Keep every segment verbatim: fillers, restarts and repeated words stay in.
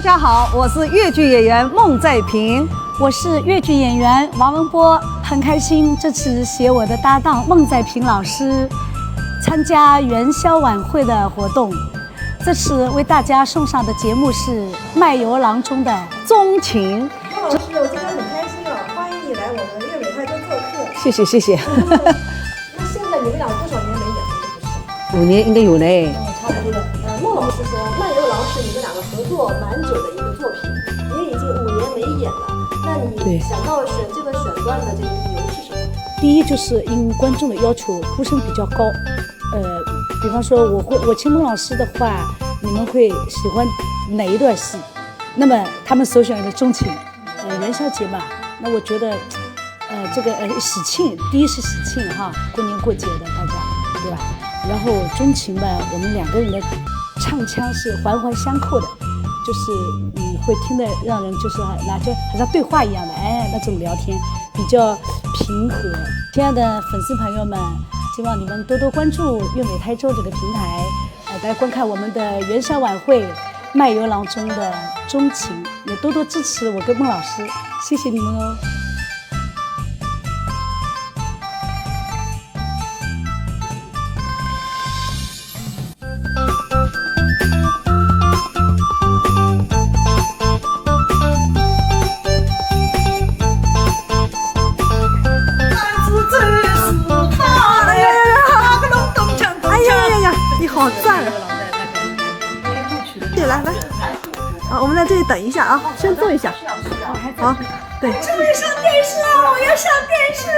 大家好，我是越剧演员孟再萍。我是越剧演员王文波，很开心这次携我的搭档孟再萍老师参加元宵晚会的活动。这次为大家送上的节目是《卖油郎中的钟情》。孟老师，我今天很开心啊，欢迎你来我们越美泰州做客。谢谢，谢谢。那现在你们俩多少年没演了？这部戏？五年应该有嘞。哦，差不多了。呃，孟老师说，《卖油郎》是你们两个合作蛮久的一个作品，也已经五年没演了。那你对。想到选这个选段的这个理由是什么？第一，就是应观众的要求呼声比较高。呃，比方说我会，我请孟老师的话，你们会喜欢哪一段戏？那么他们首选的钟情，呃，元宵节嘛，那我觉得，呃，这个，呃，喜庆，第一是喜庆哈，过年过节的大家，对吧？然后钟情嘛，我们两个人的唱腔是环环相扣的，就是你会听得让人就是拿着好像对话一样的，哎，那种聊天比较平和。亲爱的粉丝朋友们，希望你们多多关注越美泰州这个平台，呃，来观看我们的元宵晚会《卖油郎中的钟情》，也多多支持我跟孟老师，谢谢你们哦。哎呀呀呀，你好赞啊！对，来来，啊，我们在这里等一下啊，先坐一下。好，对。终于上电视了，我要上电视。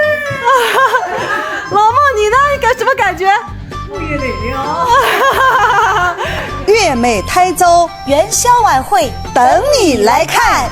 老孟，你呢？你感，什么感觉？越美泰州元宵晚会等你来看。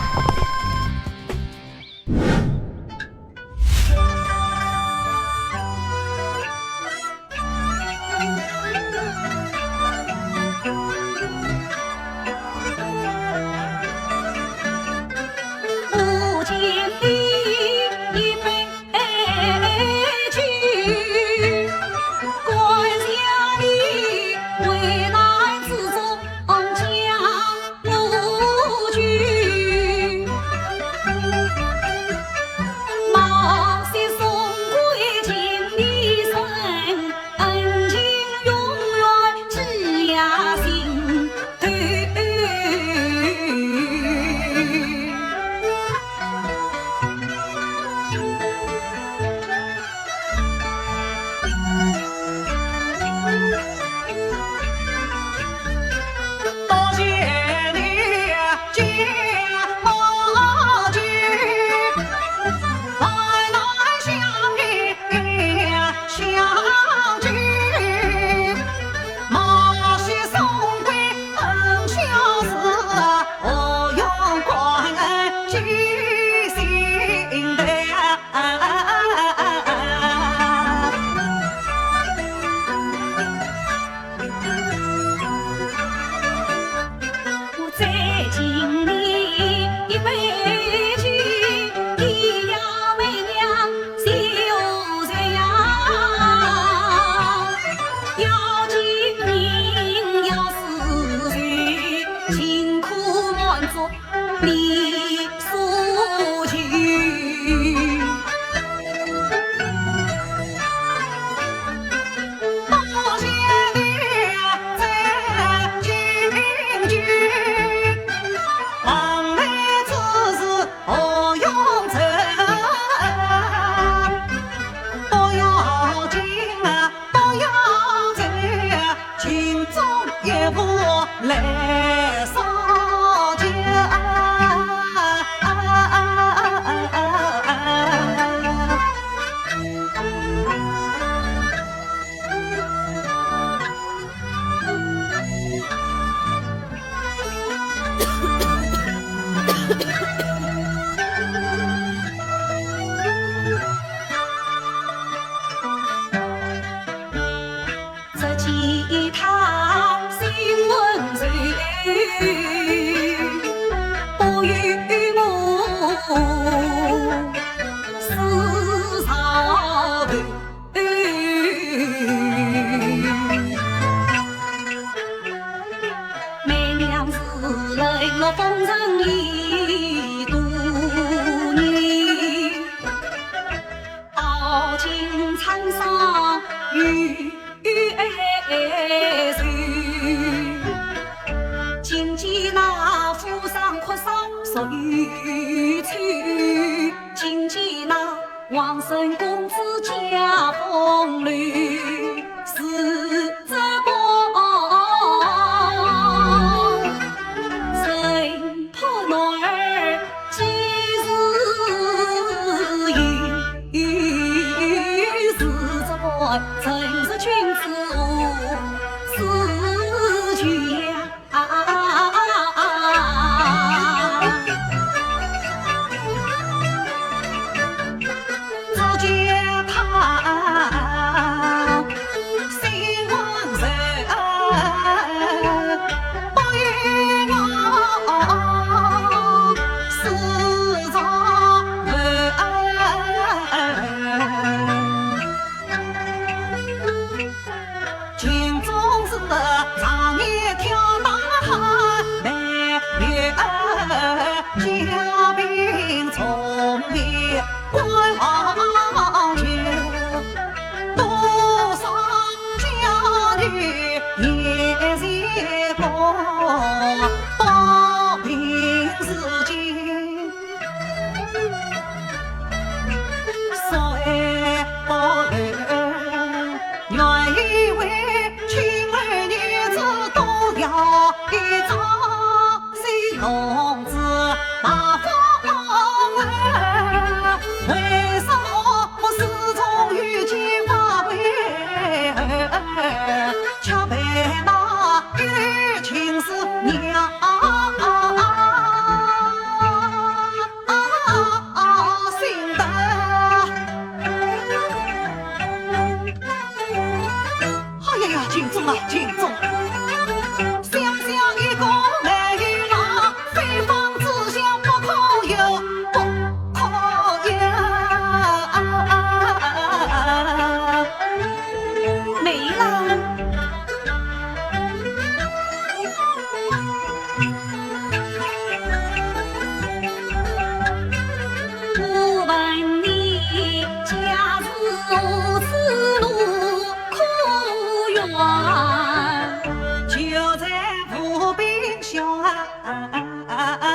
风尘已多年，道尽沧桑有哀愁。今见那扶桑阔少谁去？ 今见那王孙公子驾风流，是这般人破男儿几时有？是这般正是君子无死求呀。 啊，只见他心狂热，不由我思着。 情中事，常言挑担难，没有家贫从别关望求，多少佳女也是过到贫如今。 谁不能愿意为亲儿女子多要一张？谁同志把风儿，为什么我始终遇见花魁儿？ 却被那一对亲师娘心疼。哎呀呀，秦钟啊，秦钟！想想一个美人郎， 非芳之相不可有，不可有。梅兰。我问你，家住何处，路可远？就在浮萍巷。 啊，啊，啊，啊，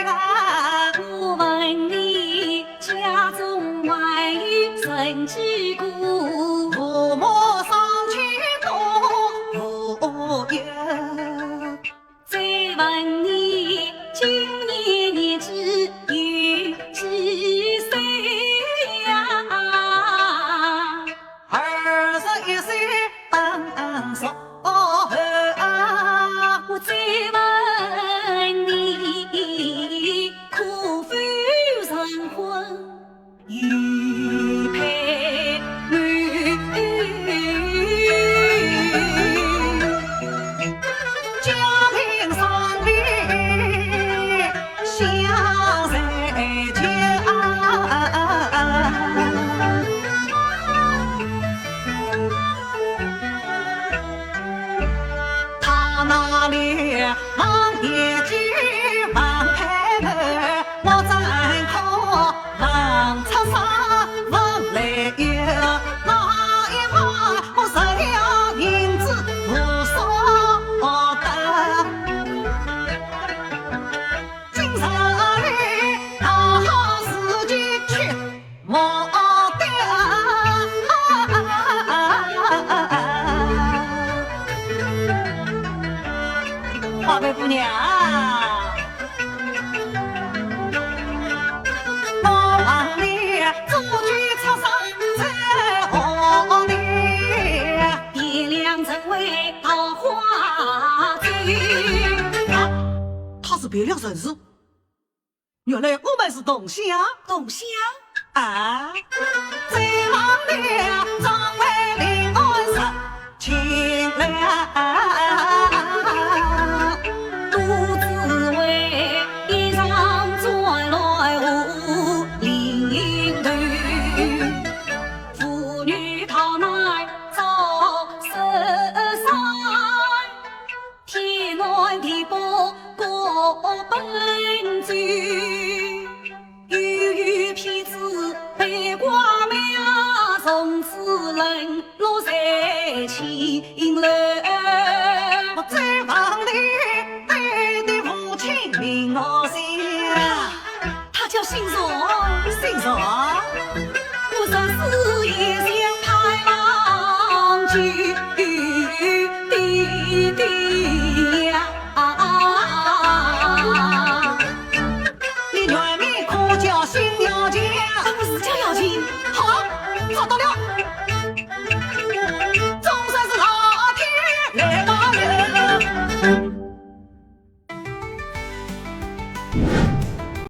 啊。我问你，家中还有人几个？父母双亲都无有。再问你，今年年纪有几岁呀？ 二十一岁登寿啊。我再问你，可否成婚有配偶？ 家贫上贫相随求啊。他那里望眼睛望开头，我怎可望出啥望来有？那一望 我十两银子无所得。今日里大好时节去莫得。花魁姑娘啊， 我望你早点出山在河里，点亮人为桃花酒。啊，她是别了人是？原来我们是同乡。同乡？ 啊，再望你张惠临安十千两。都只为一场转来和林头，妇女逃难遭受伤，天南地北各本主，有有骗子被光明，从此冷落在青楼。我最望你，你的父亲命我心。他叫姓荣。姓荣？我若是也想盼望，弟弟呀。 啊，你原名可叫辛咬金。哎，我是叫咬金。好，找到了，